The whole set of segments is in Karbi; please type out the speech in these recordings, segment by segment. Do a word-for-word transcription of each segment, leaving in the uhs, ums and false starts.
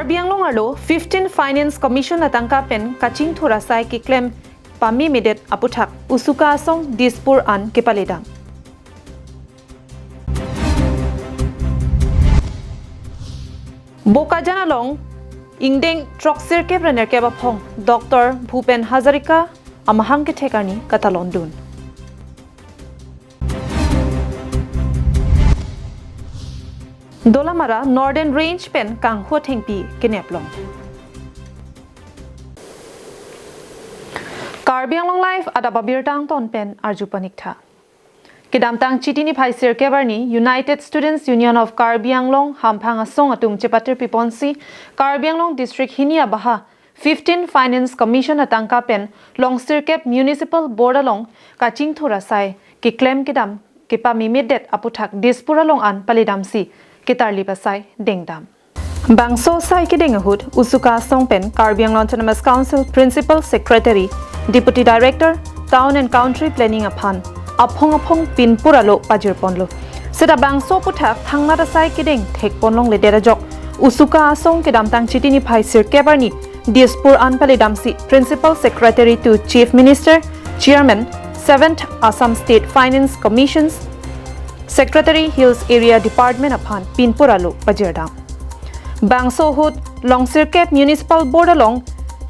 Karbi Anglong arlo fifteen Finance Commission atangka pen kachingthur asai keklem pamemedet aputhak Usuka Asong Dispur an kepaledam. Bokajan along ingdeng throksirkep ra nerkep aphong Doctor Bhupen Hazarika amahang kethek arni katalondun. Dolamara Northern Range pen kangho thengpi keneplong. Karbi Anglong Live adap abirta angton pen arju paniktha. Kedamtang Chiti niphai sirkep arni United Students Union of Karbi Anglong hamphang asong atum chepatirpi ponsi Karbi Anglong District hini abaha fifteen Finance Commission atangka pen longsirkep Municipal Board along kachingthur asai keklem kedam kepamemedet aputhak Dispur along an paledamsi ketarlip asai dengdam. Bangso asai kedeng ahut Usuka Asong pen Karbi Anglong Autonomous Council Principal Secretary, Deputy Director, Town and Country Planning aphan aphong aphong pinpur alo pajirponlo. Seta bangso aputhak thangnat asai kedeng thekponlongledet ajok Usuka Asong kedamtang Chiti niphai sirkep arni Dispur an paledamsi Principal Secretary to Chief Minister, Chairman, Seventh Assam State Finance Commissions, Secretary Hills Area Department aphan pinpur alo pajirdam. Bangso ahut longsirkep Municipal Board along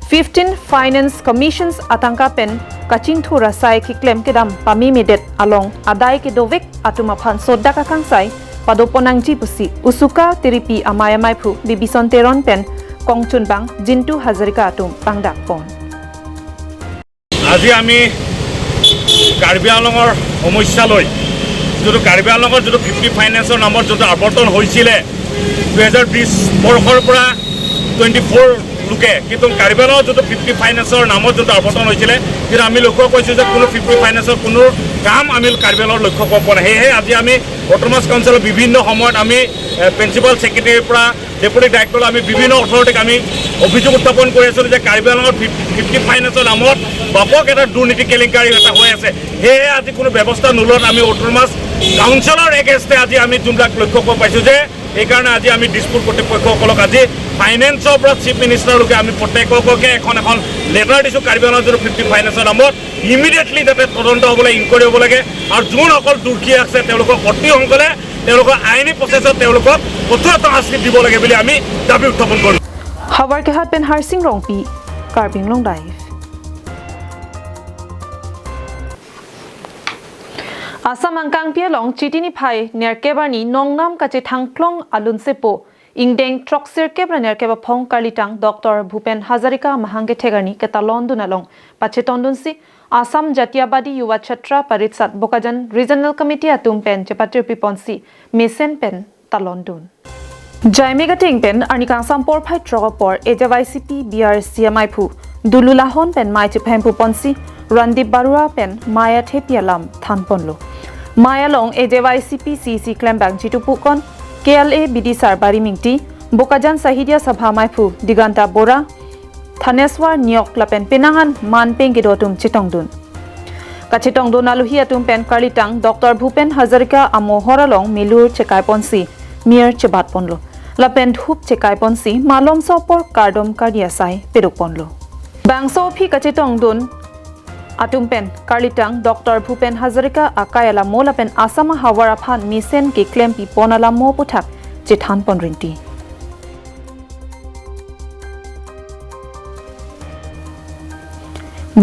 fifteen Finance Commissions atangka pen kachingthur asai keklem kedam pamemedet along adai kedovek atum aphan sodak akangsai padopon nangji pusi Usuka tiripi amei amaiphu Bibison Teron pen kongchunbang Jintu Hazarika atum pangdakpon. আজি আমি কাৰ্বি আংলঙৰ সমস্যালৈ যিটো কাৰ্বি আংলঙৰ যিটো ফিফটি ফাইনেন্সৰ নামত যিটো আৱৰ্তন হৈছিলে দুহেজাৰ বিশ বৰ্ষৰ পৰা টুৱেণ্টি ফ'ৰ লোকে, কিন্তু কাৰ্বি আংলঙৰ যিটো ফিফটি ফাইনেন্সৰ নামত যিটো আৱৰ্তন হৈছিলে, কিন্তু আমি লক্ষ্য কৰিছোঁ যে কোনো ফিফটি ফাইনেন্সৰ কোনো কাম আমি কাৰ্বি আংলঙত লক্ষ্য কৰিব পৰা নাই। সেয়েহে আজি আমি অট'নমাছ কাউন্সিলৰ বিভিন্ন সময়ত আমি প্ৰিন্সিপাল ছেক্ৰেটাৰীৰ পৰা ডেপুটি ডাইৰেক্টৰলৈ আমি বিভিন্ন অথৰিটিক আমি অভিযোগ উত্থাপন কৰি আছিলোঁ যে কাৰ্বি আংলঙৰ ফিফ- ফিফটি ফাইনেন্সৰ নামত ব্যাপক এটা দুৰ্নীতি কেলেংকাৰী এটা হৈ আছে। সেয়েহে আজি কোনো ব্যৱস্থা নোলোৱাত আমি অট'নমাছ কাউন্সিলৰ এগেইনষ্টে আজি আমি যোনবিলাক লক্ষ্য কৰিব পাইছোঁ যে এইকাৰণে আজি আমি দিছপুৰ কৰ্তৃপক্ষসকলক আজি ফাইনেন্সৰ পৰা চিফ মিনিষ্টাৰলৈকে আমি প্ৰত্যেককে এখন এখন লেটাৰ দিছোঁ কাৰ্বি আংলঙৰ যিটো ফিফটি ফাইনেন্সৰ নামত। ইমিডিয়েটলি যাতে তদন্ত হ'ব লাগে, ইনকুৱাৰী হ'ব লাগে আৰু যোনসকল দোষী আছে তেওঁলোকক অতি সোনকালে তেওঁলোকৰ আইনী প্ৰচেছত তেওঁলোকক কঠোৰতম শাস্তি দিব লাগে বুলি আমি দাবী উত্থাপন কৰিছোঁ। Havar Kehat pen Harsing Rongpi, Karbi Anglong Live. Assam angkangpi along Chiti niphai nerkep arni nongnam kachethangklong alunsepo ingdeng throksirkep ra nerkep aphong karlitang Doctor Bhupen Hazarika amahang kethek arni ketalondun along pachetongdunsi Assam Jatiyabadi Yuva Chhatra Parishad Bokajan Regional Committee atum pen chepatirpi ponsi mesen pen talondun. Jaime Gateng pen arni kangsam porphai throk apor A J Y C P B R C amaiphu Dulu Lahon pen mei chepahemphu ponsi Randip Barua pen mei athepi alam thanponlo. Mei along A J Y C P C C klembang Jitu Pukon, K L A bidisar Bari Mingti, Bokajan Sahitya Sabha amaiphu Diganta Bora, Thaneswar Neok lapen penang an manpeng kedo atum chetongdun. Kachetongdun alohi atum pen karlitang Doctor Bhupen Hazarika amohor along milur chekai ponsi mir chebat ponlo. Lapen dhup chekai ponsi malomso apor kardom kardi asai pedok ponlo. Bangso aphi kachetongdun atum pen karlitang Doctor Bhupen Hazarika akai alamo lapen Assam ahavar aphan mesen keklempi pon alamo aputhak chethan pon rinti.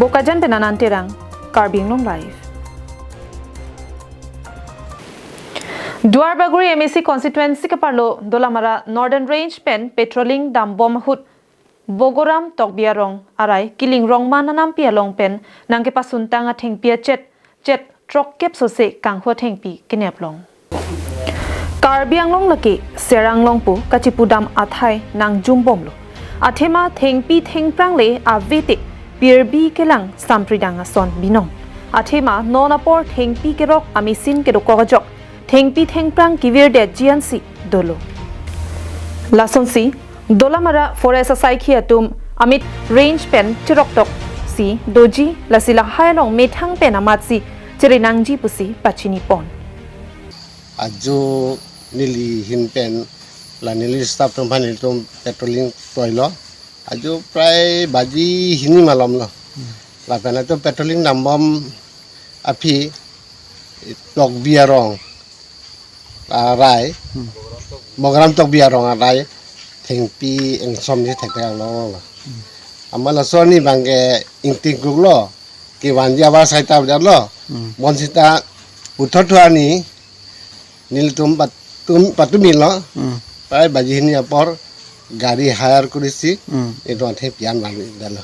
Bokajan pen Anand Terang, Karbi Anglong Live. Duar Bagori M A C constituency keparlo Dolamara Northern Range pen patrolling dambom ahut Bogoram Tokbi arong arai Kiling Rongma Nanampi along pen nangkepasuntang athengpi achet chet throkkep sose kangho thengpi keneplong. Karbi Anglong lake Serang Longpo kachipudam athai nangjumbomlo. Athema thengpi thengprangle avete pirbi kelang sampridang ason binong. Athema non apor thengpi kerok amachine kedokok ajok thengpi thengprang kevirdetji ansi dolo. Lasonsi Dolamara Forest asaikhi atum amit range pen cheroktoksi doji lasi lahai along methang pen amatsi cherinangji pusi pachini pon. Ajo neli hin pen La neli staff atum aphan nelitum patrolling toilo. Ajo prai baji hini malom lo. Lapen atum patrolling dambom aphi Tokbi arong arai, Bogram Tokbi arong arai, thengpi ingsom ni thekthek along lo. Amat laso arni abang ke ingting kruk lo, kevanji abar saita bidar lo. Bonsita puthot thu arni nelitum patum, patumilo. Prai baji hini apor gari hire kurisi, itu athengpi an vanlo.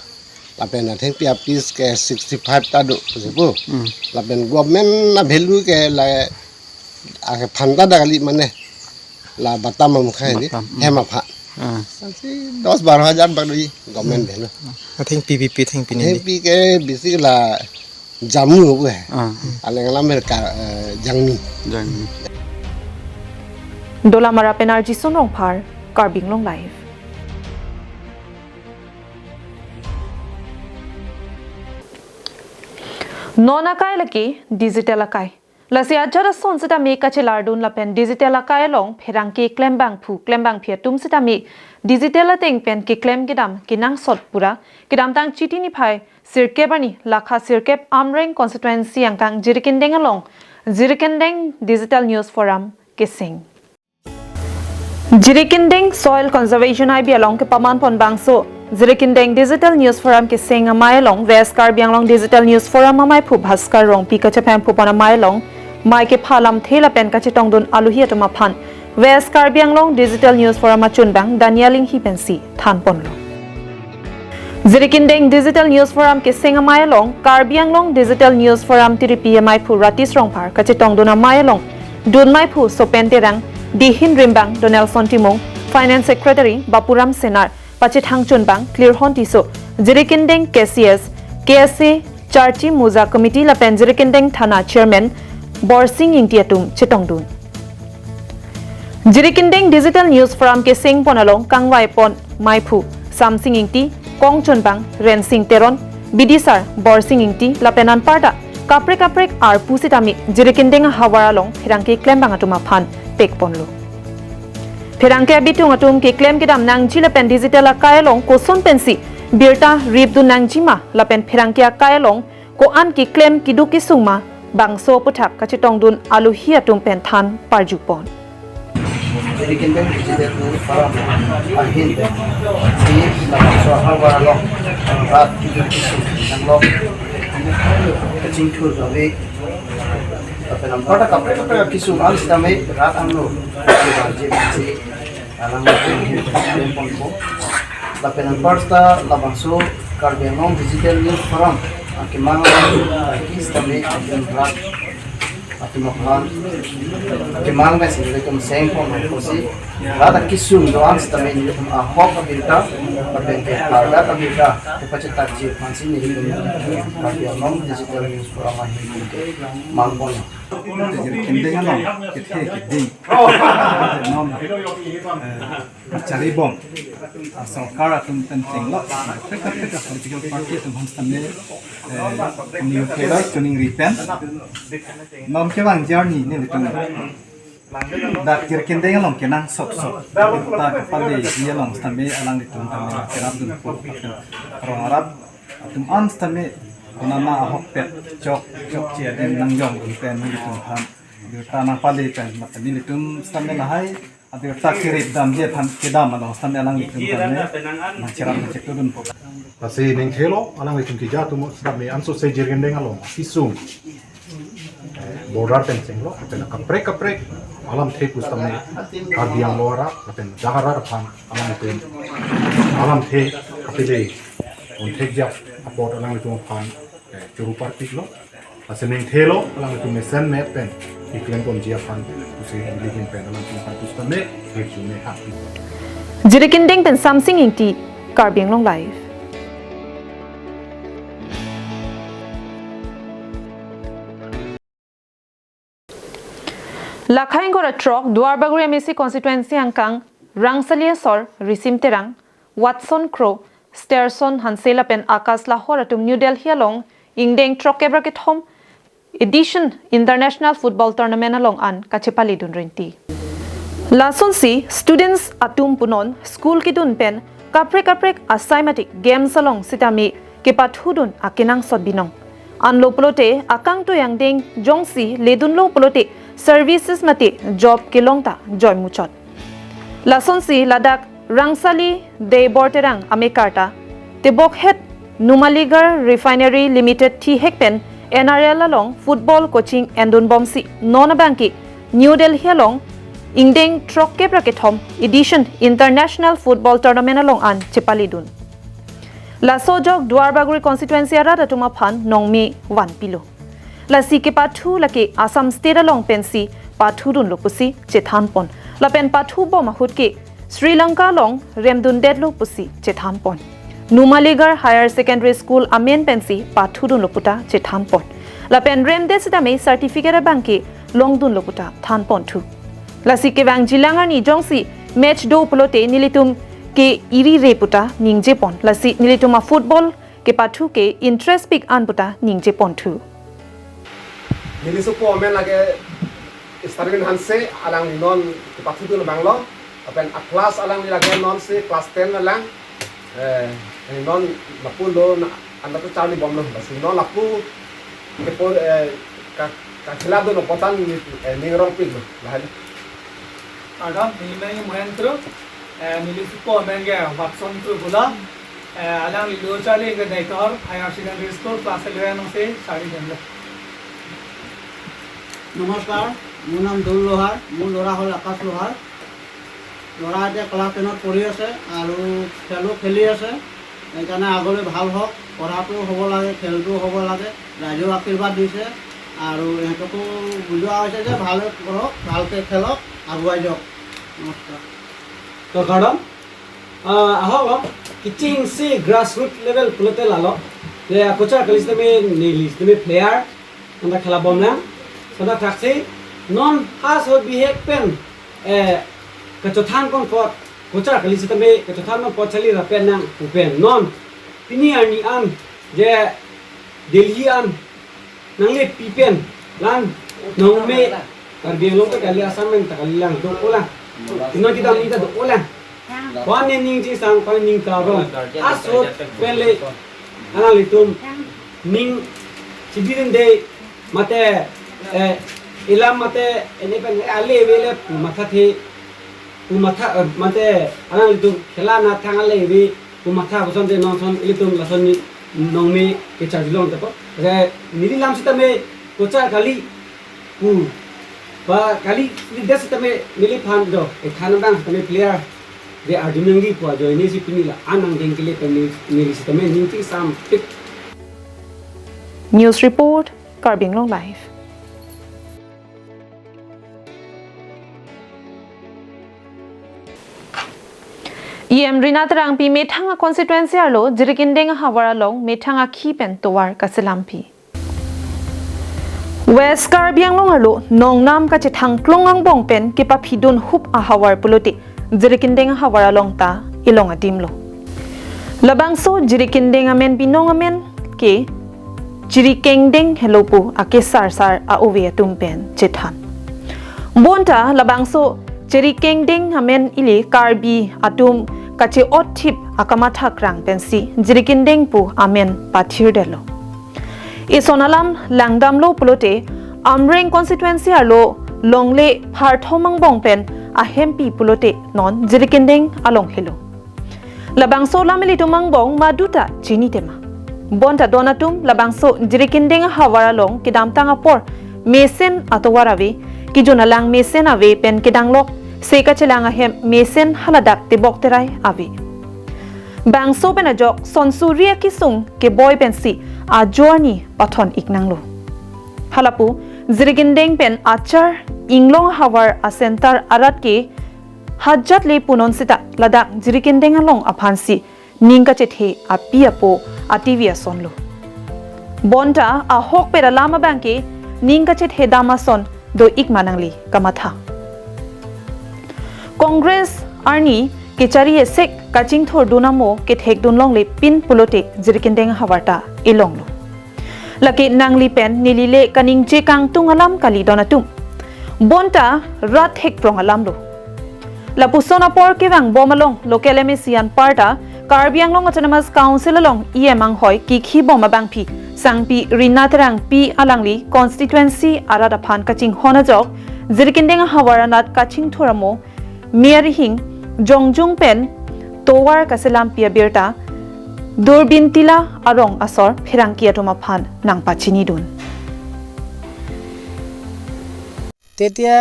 Lapen athengpi a-piece ke sixty five ta do pusi pu. Lapen government a-value ke la, a, phanta dak kali mane. La batam amukha ini, Batam, hem apha. Asi dos baro hajar bak do government value. Athengpi, pi pi thengpi ni. Thengpi ke bisi la jamu bu hai. Aleng alam ka, eh, jangni. Jangni. Dolamara pen R G Sonrongphar, Karbi Anglong Live. Non akai lake digital akai. Lasi ajat ason sitame kachelardun lapen digital akai along pherangke klembangphu klembangphi atum sitame digital ateng pen keklem kedam kenangsot pura kedamtang Chiti niphai sirkep arni Lakha sirkep Amreng constituency angkang Jirikindeng along Jirikindeng Digital News Forum keseng. Jirikindeng Soil Conservation I B along kepaman pon bangso Jirikindeng Digital News Forum keseng amei along West Karbi Anglong Digital News Forum ameiphu Bhaskar Rongpi kachepamphu pon amei along mei kepha lamthe lapen kachetongdun alohi atum aphan West Karbi Anglong Digital News Forum achunbang Daniel Inghi pensi than ponlo. Jirikindeng Digital News Forum keseng amei along Karbi Anglong Digital News Forum tiripi ameiphu Ratish Rongphar kachetongdun amei along dun meiphu Sopen Terang, dihin rimbang Donaldson Timung, Finance Secretary Bapuram Senar, pachethang chunbang Klirhon Tisso, Jirikindeng K C S, K S A Charchi Muza Committee lapen Jirikindeng Thana Chairman Borsing Ingti atum chetongdun. Jirikindeng Digital News Forum keseng pon along kangvai pon meiphu Samsing Ingti, kong chunbang Rensing Teron, bidisar Borsing Ingti lapen anparta kaprek kaprek arpu sitame Jirikindeng ahavar along pherangke klembang atum aphan pek ponlo. Pherangke abitung atum keklem kedam nangji lapen digital akai along koson pensi birta ripdun nangji ma lapen pherangke akai along ko-an keklem keduk kesung ma bangso aputhak kachetongdun alohi atum pen than parju pon. Jirikindeng Digital News Forum ahin pen si labangso ahavar along rat keduk kesung nanglok kachingthur kave lapen anparta kaprek kaprek kesung an sitame rat angno kevanji si alang lapen ponpo. Lapen anparta labangso Karbi Anglong Digital News Forum akemang laki sitame atum rat atum aphan akemang pensi nelitum seng ponpo si rat akesung do-an sitame nelitum ahok abirta lapen ke parda abirta kepachetakji aphansi nelitum Karbi Anglong Digital News Forum ahin kemang pon. Jirikindeng along kethe keding. Non, eh, charibom. Ah, sorkar atum pen chenglok, kaprek kaprek political party atum aphan sitame, eh, kuni uke bai kuning ripen. Non kevang journey nelitum dak Jirikindeng along kenangsot sot. Ta kepale along sitame alanglitum tame kerapdunpo. Rong arap atum an sitame konama ahokpet chok chokche adim nangjongdun pen nelitum aphan birta nangpale pen, lapen nelitum sitame lahai abirta kerip damji aphan kedam along sitame alanglitum tame nangcherap nangchetudunpo. Lasi ningthelo alanglitum keja atum sitame ansose Jirikindeng along kesung, eh, border pen chenglok lapen kaprek kaprek alamthe pusitame Karbi Anglong arat lapen dak arat aphan alanglitum alamthe kapile unthekjak apot alanglitum aphan, eh, churu parpiklo. Lasi ningthelo alanglitum mesen me pen keklem ponji aphan pusi nelihin pen alanglitum aphan pusitame resume ha. Jirikindeng pen Samsing Ingti, Karbi Anglong Live. Lakha ingkoi ra throk Duarbagori M A C constituency angkang Rangsali asor Risim Terang, Watson Kro, Sterson Hanse lapen Akash Lahor atum New Delhi along ingdeng throkkep ra kethom edition International Football Tournament along an kachepaledun rinti. Lasonsi students atum punon school kedun pen kaprek kaprek asai mate games along sitame kepathudun akenangsot binong. Anlo pulote akangtui angdeng jongsi ledunlo pulote services mate job kelong ta joy muchot. Lasonsi ladak Rangsali Deiborterang amekar ta tebokhet Numaligarh Refinery Limited thihek pen N R L along football coaching endunbomsi non abangke New Delhi along ingdeng throkkep ra kethom edition International Football Tournament along an chepaledun. Laso ajok Duarbagori constituency arat atum aphan nongme vanpilo. Lasi kepathu lake Assam State along pensi pathudunlo pusi chethanpon. Lapen pathubom ahut ke Sri Lanka along remdundetlo pusi chethanpon. Numaligarh Higher Secondary School amen pensi pathudunlo puta chethanpon. Lapen remdet sitame certificate abangke longdunlo puta thanponthu. Lasi kevangjilang arni jongsi match do pulote nelitum ke irire puta ningjepon. Lasi nelitum a-football kepathu ke interest pik an puta ningjeponthu. Neli sopo amen lake Starwin Hanse, alangli non kepathudun abanglo. Lapen a-class alangli lake nonsi class ten alang. Eh, non lapu lo na anda tu charlibomlo. Lasi non lapu kepo, eh, ka, kakhela dun apotan ni, eh, ning rongpiklo. Lahai. Kardom, neli men Mohen Kro, eh, neli sopo amen ke Watson Kro pulo. Eh, alangli lo charli ke Deithor Higher Secondary School class eleven alongsi charlidunlo. নমস্কাৰ, মোৰ নাম দৌল লোহাৰ, মোৰ ল'ৰা হ'ল আকাশ লোহাৰ। ল'ৰা এতিয়া ক্লাছ টেনত পঢ়ি আছে আৰু খেলো খেলি আছে। সেইকাৰণে আগলৈ ভাল হওক, পঢ়াটো হ'ব লাগে, খেলটো হ'ব লাগে, ৰাইজেও আশীৰ্বাদ দিছে আৰু ইহঁতকো বুজোৱা হৈছে যে ভালে পঢ়ক, ভালকৈ খেলক, আগুৱাই যাওক। নমস্কাৰ। তো, kardom, ah, ahok lo, kechengsi grassroot level pulote lalo. Le akocha kali sitame neli sitame player, anta khela bomlang. Sona thaksi, non ha so bihek pen, eh, kachothanpon apot, kocha kali sitame kachothanpon apot charli ra pen nang pu pen. Non, pini arni an, je Delhi an, nangle pi pen, lang, nongme, Karbi Anglong ta kali Assam pen ta kalilang, do-olang. Tina kita minta do-olang. Kwan ne ning chingsang, kwan ning karong. Asot pen le, alanglitum, ning, chibirinde, mate, eh, ilam mate, ene pen, eh, ale vele, pu mathathe, pu matha, eh, mate, alanglitum, khela nathang ale ve, pu matha, koson te nonson, ilitum, lason ni, nongme, kecharjulong tepo. Re, neli lam sitame, kocha kali, pu. Ba kali, neli das sitame, neliphan do, eh, thanadang sitame player, de arjunangji pu ajoine si pini la, anang dengkele pen neli, neli sitame, ning chingsam, pik. News report, Karbi Anglong Live. E M Rina Terangpi methang a-constituency arlo Jirikindeng ahavar along methang akhi pen tovar kaselampi. West Karbi Anglong arlo nongnam kachethang klong angbong pen kepaphidun hup ahavar pulote Jirikindeng ahavar along ta ilong adimlo. Labangso Jirikindeng amen binong amen ke Chirikengdeng helo pu akesarsar a-ove atum pen chethan. Bonta labangso Chirikengdeng amen ili Karbi atum kache-otthip akamatha krang pensi Jirikindeng pu amen pathirdetlo. Ison alam langdamlo pulote Amreng constituency arlo longle pharthom angbong pen ahempi pulote non Jirikindeng along helo. Labangso lam ilitum angbong maduta chini tema. Bonta don atum labangso Jirikindeng ahavar along kedamtang apor mesen atovar ave, kejun alang mesen ave pen kedanglok se kachelang ahem mesen haladak tebok terai ave. Bangso pen ajok sonsuri akisung keboi pensi ajo arni pathon iknanglo. Halapu Jirikindeng pen achar inglong ahavar a-center arat ke hajat le punon sita ladak Jirikindeng along aphansi ning kachethe api apo ativi asonlo. Bonta ahokpet alam abangke ning kachethe dam ason do-ik ma nangli kamatha. Congress arni kechari esek kachingthurdun amo kethekdun longle pin pulote Jirikindeng ahavar ta ilonglo. Lake nangli pen neli le kaningje kangtung alam kali don atum. Bonta rat thekprong alamlo. Lapuson apor kevangbom along local M A C anparta Karbi Anglong Autonomous Council along E M anghoi kikhi bom abangpi Sangpi Rina Terangpi alangli constituency arat aphan kachinghon ajok Jirikindeng ahavar anat kachingthur amo Mary Hing Jongjung pen tovar kaselampi abirta Durbin Tila arong asor pherangke atum aphan nangpachinidun. তেতিয়া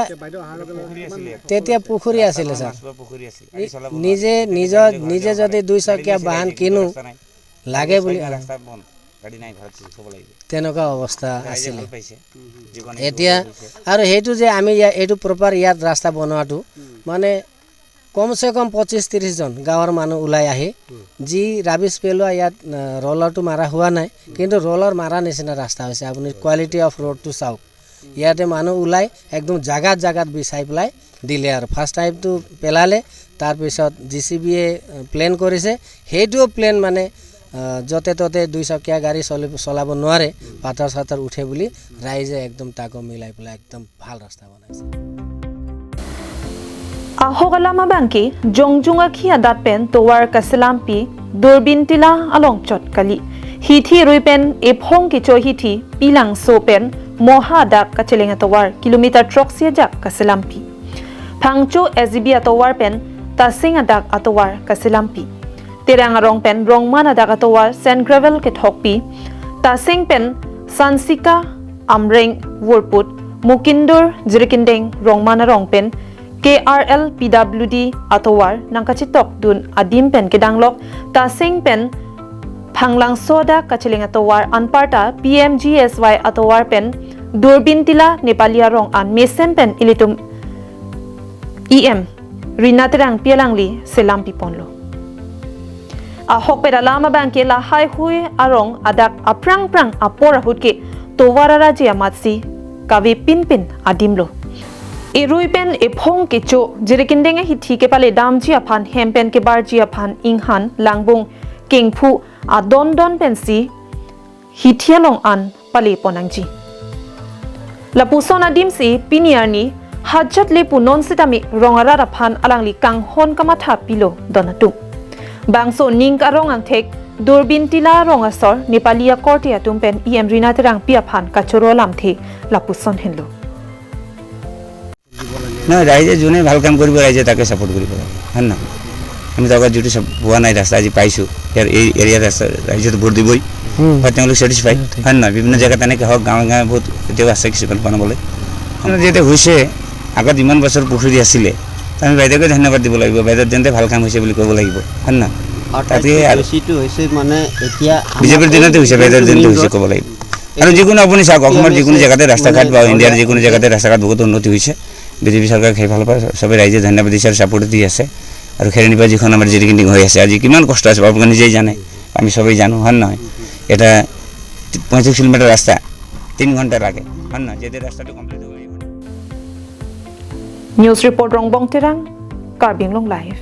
তেতিয়া পুখুৰী আছিলে ছাৰ। নিজে নিজৰ নিজে যদি দুই চকীয়া বাহন কিনো লাগে বুলি তেনেকুৱা অৱস্থা আছিলে। এতিয়া আৰু সেইটো যে আমি এইটো প্ৰপাৰ ইয়াত ৰাস্তা বনোৱাটো মানে কমচে কম পঁচিছ ত্ৰিছ জন গাঁৱৰ মানুহ ওলাই আহি যি ৰাবিছ পেলোৱা ইয়াত ৰলাৰটো মাৰা হোৱা নাই, কিন্তু ৰলাৰ মাৰা নিচিনা ৰাস্তা হৈছে। আপুনি কোৱালিটি অফ ৰোডটো চাওক। ইয়াতে মানুহ ওলাই একদম জাগাত জাগাত বিছাই পেলাই দিলে আৰু ফাৰ্ষ্ট টাইমটো পেলালে। তাৰপিছত জে চি বিয়ে প্লেন কৰিছে, সেইটোও প্লেন মানে য'তে ত'তে দুই চকীয়া গাড়ী চলি চলাব নোৱাৰে, পাথৰ চাথৰ উঠে বুলি ৰাইজে একদম তাকো মিলাই পেলাই একদম ভাল ৰাস্তা বনাইছে। Ahok alam abangke Jongjung akhi adat pen tovar kaselampi Durbin Tila along chot kali. Hithi rui pen ephong kecho hithi Pilangso pen Moha adak kacheleng atovar kilometer throksi ajak kaselampi. Phangcho S G B atovar pen Tasing adak atovar kaselampi. Terang arong pen Rongman adak atovar sand gravel kethokpi. Tasing pen Sansika Amreng Wurput Mukindur Jirikindeng Rongman arong pen K R L P W D atovar nangkachetok dun adim pen kedanglok Tasing pen Phanglangso adak kacheleng atovar anparta P M G S Y atovar pen Durbin Tila Nepali arong an mesen pen ilitum E M Rina Terangpi alangli selampi ponlo. Ahokpet alam abangke lahai hui arong adak aphrang phrang apor ahut ke tovar araje amatsi kave pinpin adimlo. Erui pen ephong kecho Jirikindeng ahithi kepale damji aphan hem pen kebarji aphan inghan langbung kengphu adon don pensi hithi along an pale pon nangji. Lapuson adimsi pini arni hajat le punon sitame rong arat aphan alangli kanghon kamatha pilo don atum. Bangso ning arong angthek Durbin Tila arong asor Nepali akorte atum pen E M Rina Terangpi aphan kachoro lamthe lapuson henlo. নহয়, ৰাইজে যোনে ভাল কাম কৰিব, ৰাইজে তাকে ছাপোৰ্ট কৰিব লাগে, হয় নে নহয়? আমি তো আগত যিটো পোৱা নাই ৰাস্তা, আজি পাইছোঁ। ইয়াৰ এই এৰিয়াৰ ৰাস্তা ৰাইজেতো ভোট দিবই। হয়, তেওঁলোক ছেটিছফাই, হয় নে নহয়? বিভিন্ন জেগাত তেনেকৈ হওক, গাঁৱে গাঁৱে বহুত এতিয়াও আছে কিছুমান বনাবলৈ। মানে যিহেতু হৈছে, আগত ইমান বছৰ পুখুৰী আছিলে, আমি বাইদেউকে ধন্যবাদ দিব লাগিব। বাইদেউ তেন্তে ভাল কাম হৈছে বুলি ক'ব লাগিব, হয় নে নহয়? তাতকে আৰু বেছিটো হৈছে মানে এতিয়া বিজেপিৰ দিনতে হৈছে, বাইদেউৰ দিনতে হৈছে ক'ব লাগিব। আৰু যিকোনো আপুনি চাওক, অসমৰ যিকোনো জেগাতে ৰাস্তা ঘাট বা ইণ্ডিয়াৰ যিকোনো জেগাতে ৰাস্তা ঘাট বহুত উন্নতি হৈছে। বিজেপি চৰকাৰক সেইফালৰ পৰা সবে ৰাইজে ধন্যবাদ দিছে আৰু ছাপোৰ্ট দি আছে। আৰু খেৰণিৰ পৰা যিখন আমাৰ জিৰিকিন্দিং হৈ আছে, আজি কিমান কষ্ট আছে আপোনালোকে নিজেই জানে, আমি সবেই জানো, হয় নে নহয়? এটা পঁয়ত্ৰিছ কিলোমিটাৰ ৰাস্তা তিনি ঘণ্টা লাগে, হয় নে নহয়? যদি ৰাস্তাটো কমপ্লিট হ'ব লাগিব। News report Rongbong Terang, Karbi Anglong Live.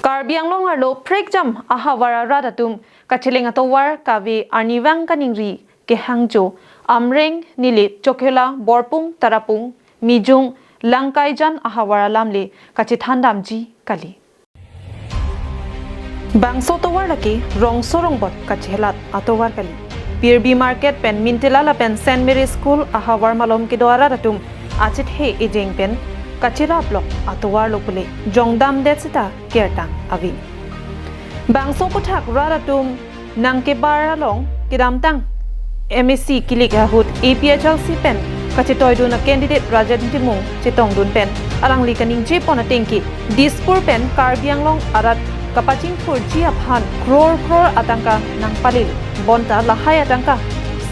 Karbi Anglong arlo prekjam ahavar arat atum kacheleng atovar kave arnivang kaningri kehangjo Amreng, Nilip, Chokhela, Borpung, Tarapung, Mijung, Langkaijan ahavar alamle kachethan damji kali. Bangso tovar lake Rongso Rongbot kachelat atovar kali. Pirbi market pen Mintila lapen Saint Mary School ahavar malom kedo arat atum achethe ejeng pen kachera block atovar lo pule jongdam det seta kertang ave. Bangso aputhak rat atum nangkebar along kedamtang M A C kilik ahut A P H L C pen kachetoidun a candidate Rajen Timung chetongdun pen alangli kaningje pon atengke Dispur pen Karbi Anglong arat kapachingthurji aphan crore crore atangka nangpalil bonta lahai atangka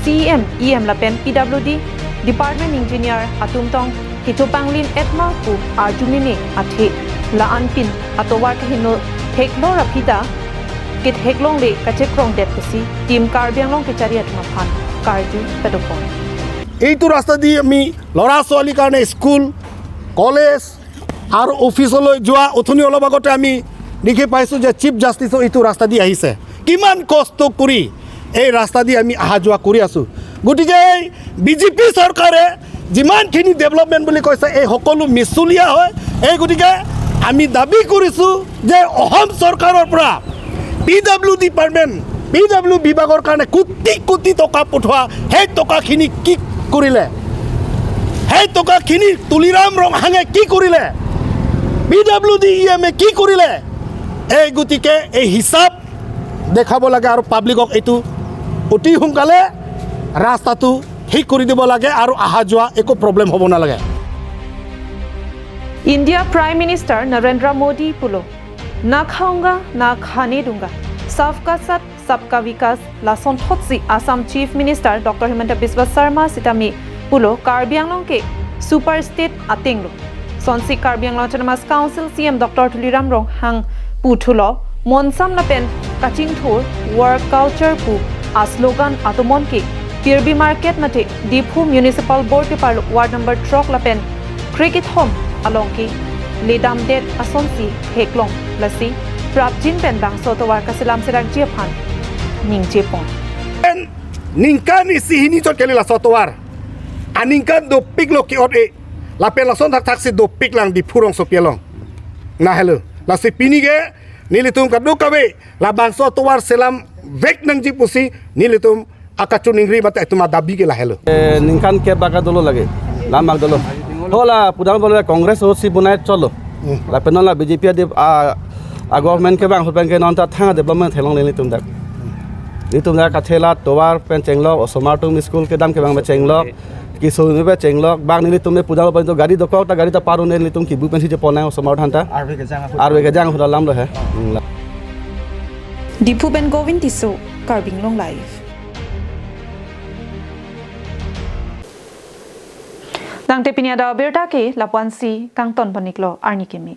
C M, E M lapen P W D department engineer atum tong kechopanglin etma pu arjumine athe la-anpin atovar kehingno theklor aphi ta ketheklongle kachekrongdet pusi Team Karbi Anglong kechari atum aphan karju padopon. এইটো ৰাস্তা দি আমি ল'ৰা ছোৱালীৰ কাৰণে school, college আৰু অফিচলৈ যোৱা, অথনি অলপ আগতে আমি দেখি পাইছোঁ যে চিফ জাষ্টিছো এইটো ৰাস্তা দি আহিছে। কিমান কষ্ট কৰি এই ৰাস্তা দি আমি অহা যোৱা কৰি আছোঁ। গতিকে এই বিজেপি চৰকাৰে যিমানখিনি ডেভেলপমেণ্ট বুলি কৈছে, এই সকলো মিছলীয়া হয়। এই গতিকে আমি দাবী কৰিছোঁ যে অসম চৰকাৰৰ পৰা P W department, P W বিভাগৰ কাৰণে কোটি কোটি টকা পঠোৱা, সেই টকাখিনি কি কৰিলে? সেই টকাখিনি তুলিৰাম ৰংহাঙে কি কৰিলে? P W D E M A কি কৰিলে? এই গতিকে এই হিচাপ দেখাব লাগে আৰু পাব্লিকক এইটো অতি সোনকালে ৰাস্তাটো ঠিক কৰি দিব লাগে আৰু অহা যোৱা একো প্ৰব্লেম হ'ব নালাগে। India Prime Minister Narendra Modi pulo, "Na khaunga, na khane dunga. Sabka saath, sabka vikas." Lasonthotsi Assam Chief Minister Doctor Himanta Biswa Sarma sitame pulo Karbi Anglong ke super state atenglo. Sonsi Karbi Anglong Autonomous Council C E M Doctor Tuliram Ronghang puthulo, monsam lapen kachingthur work culture pu aslogan atomon ke Pirbi Market mate Diphu Municipal Board keparlo ward number throk lapen krekethom along ke ledamdet asonsi theklong, lasi prapjin pen bangso atovar kaselam sedakji aphan ningjepon. Ningkan isi hini chot kali laso atovar. Aningkan dopiklo ke-ot-e. Lapen lason thakthaksi dopik lang Diphu rongsopi along. Na helo. Lasi pini ke nelitum kadokave labangso atovar selamvek nangji pusi nelitum akachiningri mate itum adabi ke lahelo. Eh, ningkan kep baka dolo lagi. Lamak dolo. Hola, pudang dolo Congress ahut si bonai cholo. Lapen non la B J P adi, ah, a government kevang ahut pen ke non ta thang development theklongle nelitum dak. Nelitum dak kathela tovar pen chenglok, osomar atum school kedam kevang pen chenglok, kisung pen chenglok, bang nelitum le pudang pen to gari dokok ta gari ta paru ne nelitum kibu pensi je ponai osomar atum ta. Arve kejang ahut. Arve kejang ahut alam lo he. Hmm, la. Diphu pen Govin Tisso, Karbi Anglong Live. Tangte pini adap abirta ke lapu-ansi kangton pon-iklo, arni kimi.